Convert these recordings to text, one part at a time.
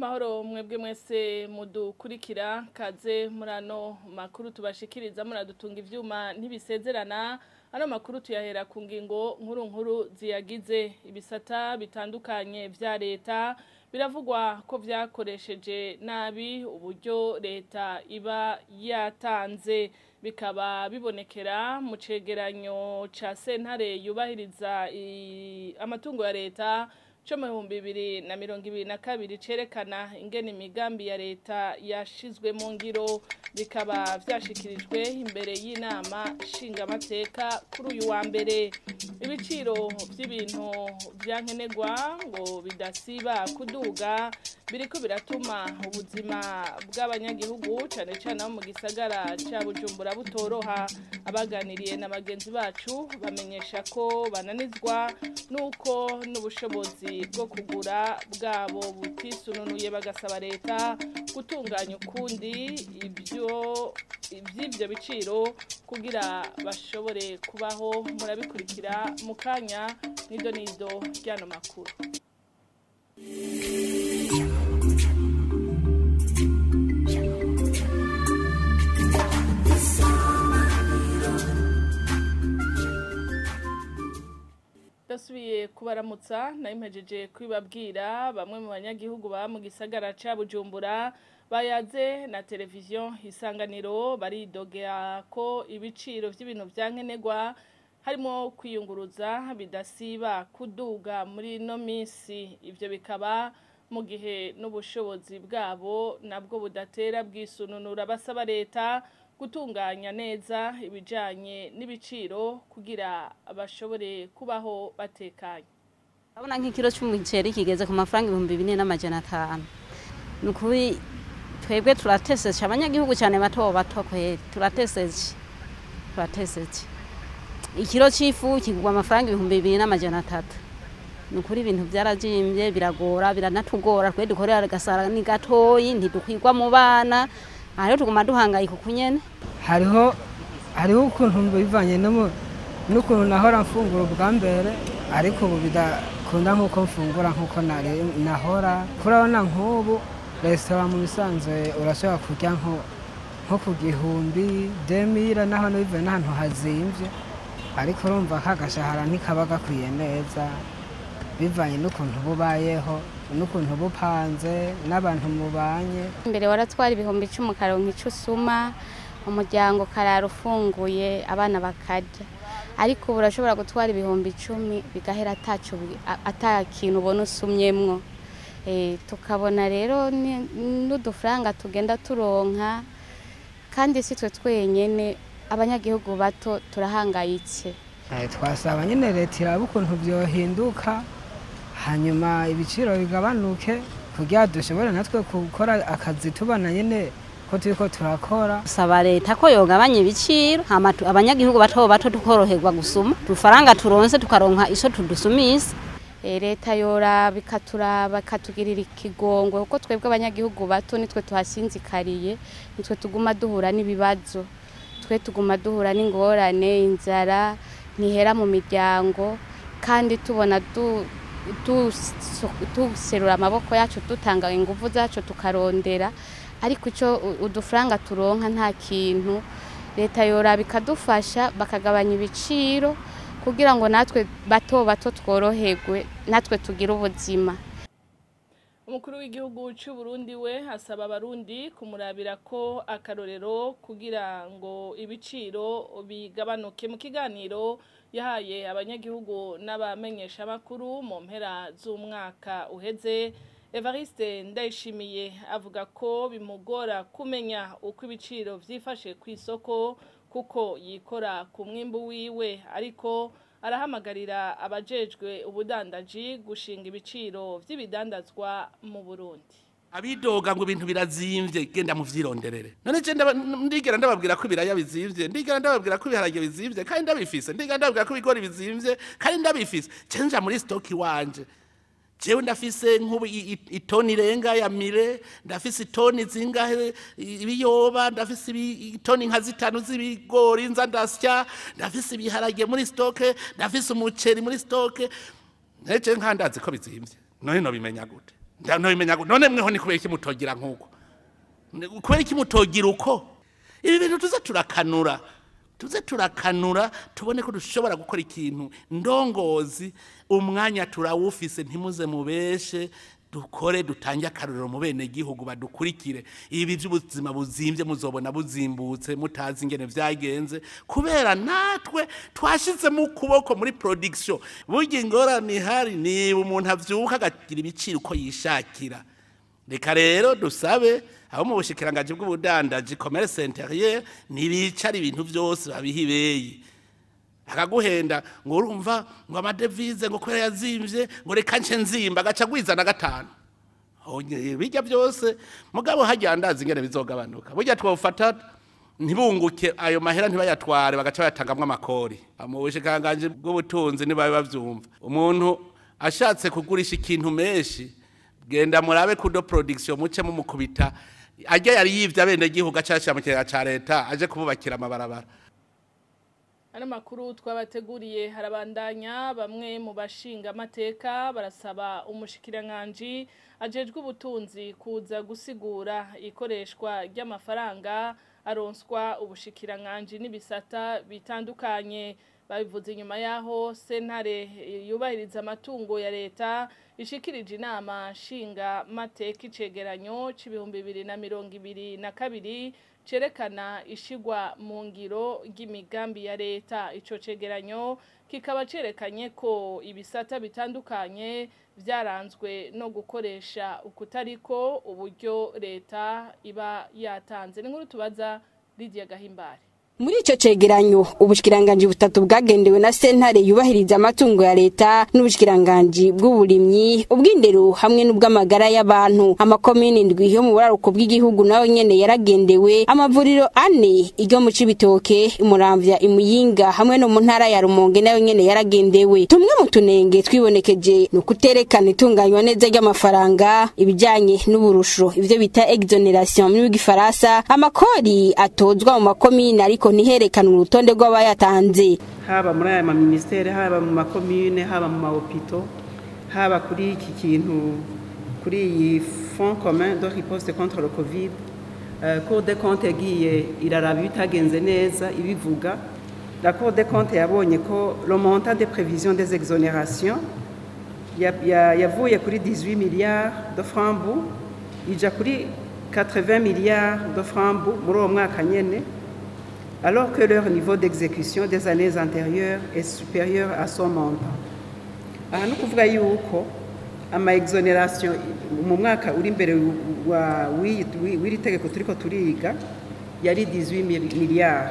Mahoro mwebwe mwese mudukurikira kaze murano makuru tubashikiriza muradutunga ivyuma ntibisezerana. Ano makuru tuyahera ku ngingo nkuru nkuru ziyagize. Ibisata bitandukanye vya leta biravugwa ko vyakoresheje nabi uburyo leta iba yatanze, bikaba bibonekera mu cegeranyo ca sentare yubahiriza amatungo ya leta cyo mu 2022 cerekana ingene imigambi ya leta yashizwe mu ngiro, bikaba vyashikirijwe imbere y'inama nshingamateka kuri uyu wa mbere. Ibiciro vy'ibintu vyankenerwa ngo bidasiba kuduga biriko biratuma ubuzima bw'abanyagihugu cane cane abo mu gisagara ca Bujumbura butoroha. Abaganiriye na bagenzi bacu bamenyesha ko bananizwa nuko n'ubushobozi bwo kugura bwabo butisununuye, bagasaba leta gutunganya ukundi iby'ibyo biciro kugira bashobore kubaho. Murabikurikira mu kanya nido nido ry'ano makuru. Dasubiye kubaramutsa na impejeje kwibabwira bamwe mu banyagihugu ba mu gisagara ca Bujumbura bayaze na televiziyo Isanganiro baridogera ko ibiciro vy'ibintu vyankenerwa harimo kwiyunguruza bidasiba kuduga muri no minsi. Ivyo bikaba mu gihe n'ubushobozi bwabo nabwo budatera bwisununura, basaba leta gutunganya neza ibijanye n'ibiciro kugira bashobore kubaho batekanye. Urabona nk'ikiro cy'umuceri kigeze ku mafaranga 4500. Nukuri twebwe turateseje abanyagihugu cyane bato bato kweri turateseje. Turateseje. Ikiro c'ifu kigurwa amafaranga 2300. Nukuri ibintu byarajimbye biragora biranatugora, twe dukorera gasara ni gatoyi ntidukwirwa mu bana. Hariho tuguma duhangayika kunyene. Hariho ukuntu bivanye n'ukuntu nahora mfungura ubwa mbere, ariko ubu bidakunda nk'uko mfungura nk'uko nahora. Kurabona nk'ubu resitora mu bisanzwe urashobora kurya nko ku 1000 2000 naho bivuye n'ahantu hazimvye, ariko urumva kagashahara ntikaba gakwiye neza bivanye n'ukuntu bubayeho n'ukuntu bupanze n'abantu mubanye. Imbere waratwara 10,000 karonka ico usuma, umuryango karara ufunguye abana bakarya, ariko ubu urashobora gutwara 10,000 bigahera ata kintu ubona usumyemwo. Tukabona rero n'udufaranga tugenda turonka, kandi si twe twenyene abanyagihugu bato turahangayitse. Twasaba nyene leta iraba ukuntu vyohinduka hanyuma ibiciro bigabanuke kugira dushobore natwe gukora akazi tubana nyene ko turiko turakora. Saba leta ko yogabanya ibiciro hama abanyagihugu bato bato tukoroherwa gusuma, dufaranga turonse tukaronka iso tudusumisa. Leta yora bikaturaba ikatugirira ikigongwe kuko twebwe abanyagihugu bato nitwe tuhasinzikariye, nitwe tuguma duhura n'ibibazo, twe tuguma duhura n'ingorane, inzara ntihera mu miryango, kandi tubona duserura amaboko yacu dutanga ingufu zacu tukarondera, ariko ico udufaranga turonka nta kintu. Leta yora bikadufasha bakagabanya ibiciro kugira ngo natwe bato bato tworoherwe, natwe tugire ubuzima. Umukuru w'igihugu cy'u Burundi we asaba abarundi kumurabira ko akarorero kugira ngo ibiciro bigabanuke. Mu kiganiro yahaye abanyagihugu n'abamenyesha makuru mu mpera z'umwaka uheze, Evariste Ndayishimiye avuga ko bimugora kumenya uko ibiciro vyifashe ku isoko kuko yikora ku mwimbu wiwe, ariko arahamagarira abajejwe ubudandaji gushinga ibiciro vy'ibidandazwa mu Burundi. Abidoga ngo ibintu birazimvye genda muvyironderere. None je ndigera ndababwira ko ibiraya bizimvye, ndigera ndababwira ko ibiharage bizimvye kandi ndabifise, ndigera ndababwira ko ibigori bizimvye kandi ndabifise. Cenja muri stock wanje. Jewe ndafise nk'ubu itoni irenga ya mire, ndafise itoni zingahe ibiyoba, ndafise itoni nka zitanu z'ibigori nza ndasya, ndafise ibiharage muri stock, ndafise umuceri muri stock. Neje nkandazi ko bizimvye. None no bimenya gute? Ndabimenya none mweho ni kubera iki mutogira nkuko, kubera iki mutogira uko? Ibi bintu tuze turakanura, tuze turakanura tubone ko dushobora gukora ikintu. Ndongozi umwanya turawufise, ntimuze mubeshe, dukore dutange akarorero mu bene gihugu badukurikire. Ibi by'ubuzima buzimvye muzobona buzimbutse mutazi ingene vyagenze, kubera natwe twashize mu kuboko muri production. Burya ingorane ihari niba umuntu avyuka agagira ibiciro uko yishakira. Reka rero dusabe abo mu bushikiranganji bw'ubudandaji, commerce intérieur, ntibicara ibintu vyose babiha ibeyi. Akaguhenda ngo urumva ngo amadevize ngo kubera yazimvye ngo reka nce nzimba, agaca agwiza na 5. Bijya byose mugabo hajya ndazi ingene bizogabanuka. Burya twofata ntibunguke ayo mahera ntibayatware bagaca bayatangamwo amakori. Mu bushikiranganji bw'ubutunzi ntibabe bavyumva. Umuntu ashatse kugurisha ikintu menshi, genda murabe kudo production muce mumukubita ajya yari yivye abene gihugu acashira mu kigega ca leta aje kububakira amabarabara. Ano makuru twabateguriye harabandanya. Bamwe mu bashinga amateka barasaba umushikiranganji ajejwe ubutunzi kuza gusigura ikoreshwa ry'amafaranga aronswa ubushikiranganji n'ibisata bitandukanye. Babivuze inyuma yaho sentare yubahiriza amatungo ya leta ishikirije inama nshinga mateka icegeranyo c'2022 cerekana ishigwa mu ngiro ry'imigambi ya leta. Ico cegeranyo kikaba cerekanye ko ibisata bitandukanye vyaranzwe no gukoresha ukutariko uburyo leta iba yatanze. Ni nkuru tubaza Lydia Gahimbare. Muri ico cegeranyo ubushikiranganji butatu bwagendewe na sentare yubahiriza amatungo ya leta n'ubushikiranganji bw'uburimyi, ubw'indero hamwe n'ubw'amagara y'abantu. Amakomine 7 yo mu buraruko bw'igihugu nayo nyene yaragendewe, amavuriro 4 iryo mu Cibitoke, Imuramvya, Imuyinga hamwe no mu ntara ya Rumonge nayo nyene yaragendewe. Tumwe mu tunenge twibonekeje no kuterekana itunganywa neza ry'amafaranga, ibijanye n'uburusho ivyo bita exoneration mu gifaransa, amakori atozwa mu makomine ariko ntiherekana urutonde rw'abayatanze. Haba muri aya maministere, haba mu makomune, haba mu mahopito, haba kuri iki kintu, kuri iyi fonds commun de riposte contre le Covid, Cour des comptes yagiye iraraba ibitagenze neza ibivuga. La Cour des comptes yabonye ko le montant des prévisions des exonérations yavuye kuri 18 milliards de francs bu ija kuri 80 milliards de francs bu muri uwo mwaka nyene, alors que leur niveau d'exécution des années antérieures est supérieur à son montant. Aha ni ukuvuga yuko ama exonération mu mwaka uri imbere w'iri tegeko turiko turiga yari 18 milliards,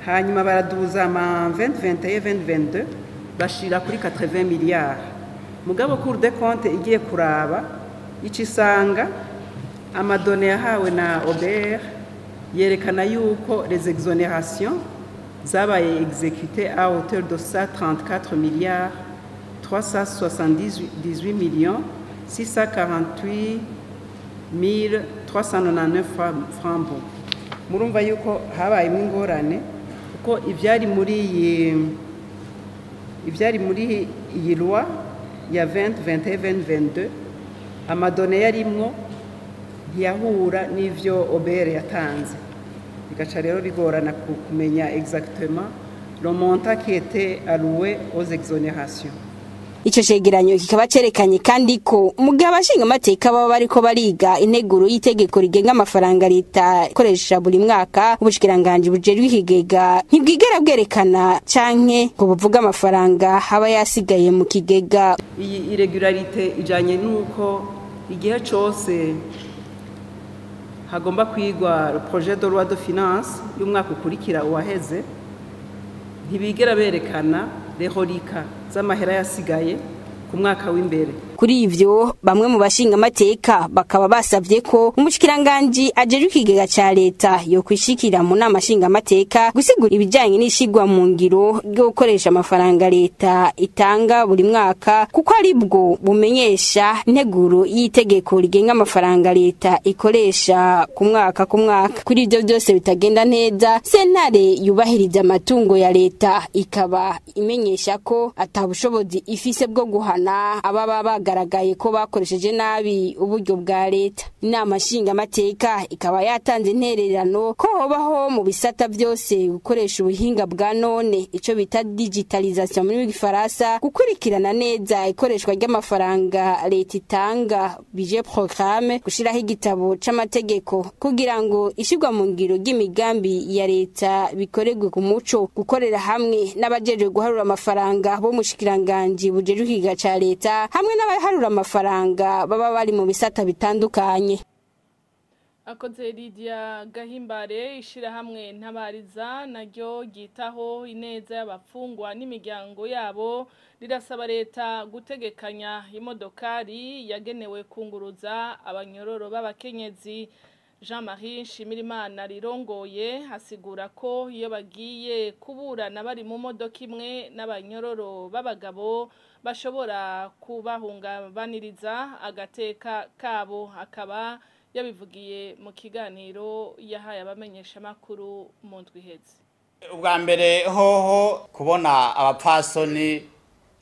hanyuma baraduza ama 2021 2022 bashira kuri 80 milliards. Mugabo Cour des comptes igiye kuraba icisanga amadone yahawe na OBR yerekana yuko les exonérations zabaye exécutées à hauteur de 134 milliards 378 millions 648 399 francs. Murumva yuko habayemo ingorane kuko ivyari muri iyi loi ya 2021 2022 amadone yarimwo ntiyahura n'ivyo OBR yatanze, bigaca rero bigorana kumenya exactement le montant qui était alloué aux exonérations. Ico cegeranyo kikaba cerekanye kandi ko mu gihe abashinga amateka baba bariko bariga integuro y'itegeko rigenga amafaranga leta ikoresha buri mwaka, ubushikiranganji bujejwe ikigega ntibwigera bwerekana canke ngo buvuge amafaranga haba yasigaye mu kigega. Iyi irregularité ijanye n'uko igihe cose hagomba kwigwa projet de loi de finance y'umwaka ukurikira uwaheze, ntibigera berekana rehorika z'amahera yasigaye ku mwaka w'imbere. Kuri ivyo bamwe mu bashinga amateka bakaba basavye ko umushikiranganji ajejwe ikigega ca leta yo kwishikira mu nama nshinga amateka gusigura ibijanye n'ishigwa mu ngiro ryo gukoresha amafaranga leta itanga buri mwaka, kuko aribwo bumenyesha integuro y'itegeko rigenga amafaranga leta ikoresha ku mwaka ku mwaka. Kuri ivyo byose bitagenda neza, sentare yubahiriza amatungo ya leta ikaba imenyesha ko atabushobozi ifise bwo guhana ababa vyagaragaye ko bakoresheje nabi uburyo bwa leta. Inama nshingamateka ikaba yatanze intererano ko hobaho mu bisata byose gukoresha ubuhinga bwa none, ico bita digitalisation muri gifaransa, gukurikirana neza ikoreshwa ry'amafaranga leta itanga, budget programme, gushiraho igitabo c'amategeko kugira ngo ishirwa mu ngiro ry'imigambi ya leta bikoregwe ku muco, gukorera hamwe n'abajejwe guharura amafaranga bo mushikiranganji bujejwe ikiga ca leta hamwe n'abaharura amafaranga baba bari mu bisata bitandukanye. Akoze Lydia Gahimbare. Ishirahamwe Ntabariza naryo ryitaho ineza y'abafungwa n'imiryango yabo rirasaba leta gutegekanya imodokari yagenewe kunguruza abanyororo b'abakenyezi. Jean-Marie Nshimirimana rirongoye asigura ko iyo bagiye kuburana bari mu modoka imwe n'abanyororo b'abagabo bashobora kubahungabaniriza agateka kabo, akaba yabivugiye mu kiganiro yahaye abamenyeshamakuru mu ndwi iheze. Ubwa mbere hoho, kubona abapfasoni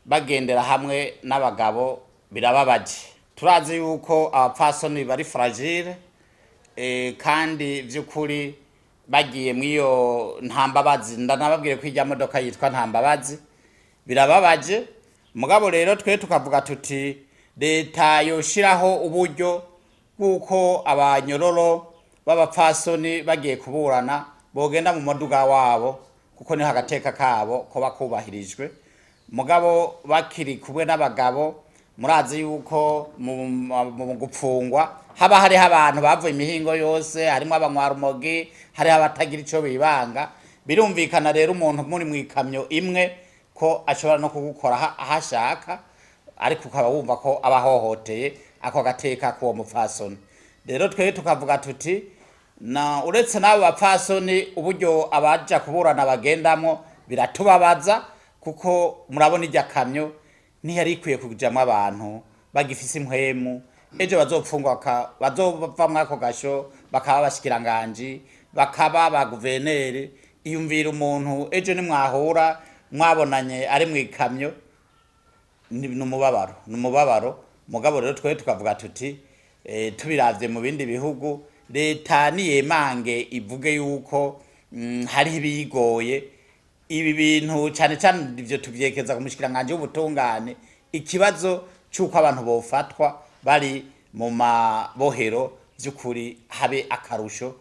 bagendera hamwe n'abagabo birababaje. Turazi yuko abapfasoni bari fragile, kandi by'ukuri bagiye mw'iyo ntambabazi, ndanababwire ko ijya modoka yitwa ntambabazi, birababaje. Mugabo rero twe tukavuga tuti leta yoshiraho uburyo bw'uko abanyororo b'abapfasoni bagiye kuburana bogenda mu moduga wabo, kuko niho agateka kabo koba kubahirijwe. Mugabo bakiri kumwe n'abagabo, murazi yuko mu gupfungwa haba hariho abantu bavuye imihingo yose, harimo abanywarumogi, hariho abatagira ico bibanga. Birumvikana rero umuntu muri mu ikamyo imwe ko ashobora no kugukora aho ashaka, ariko ukaba wumva ko aba ahohoteye ako gateka k'uwo mupfasoni. Rero twebwe tukavuga tuti na uretse n'abo bapfasoni, uburyo abaja kuburana bagendamwo biratubabaza, kuko murabona irya kamyo ntiyari ikwiye kujamwo abantu bagifise impwemu, ejo bazopfungwa bazova mwako gasho bakaba abashikiranganji, bakaba ba guverineri. Iyumvira umuntu ejo nimwahura mwabonanye ari mu ikamyo, ni umubabaro, ni umubabaro. Mugabo rero twe tukavuga tuti tubiravye mu bindi bihugu, leta niyemange ivuge yuko hariho ibiyigoye ibi bintu, cane cane ivyo tuvyekeza ku mushikiranganji w'ubutungane, ikibazo c'uko abantu bofatwa bari mu mabohero vy'ukuri habe akarusho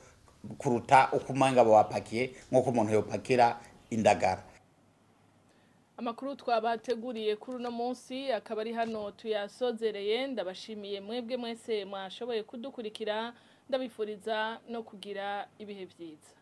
kuruta uko umenga bobapakiye nk'uko umuntu yopakira indagara. Amakuru twabateguriye kuri uno munsi akaba ari hano tuyasozereye. Ndabashimiye mwebwe mwese mwashoboye kudukurikira, ndabifuriza no kugira ibihe vyiza.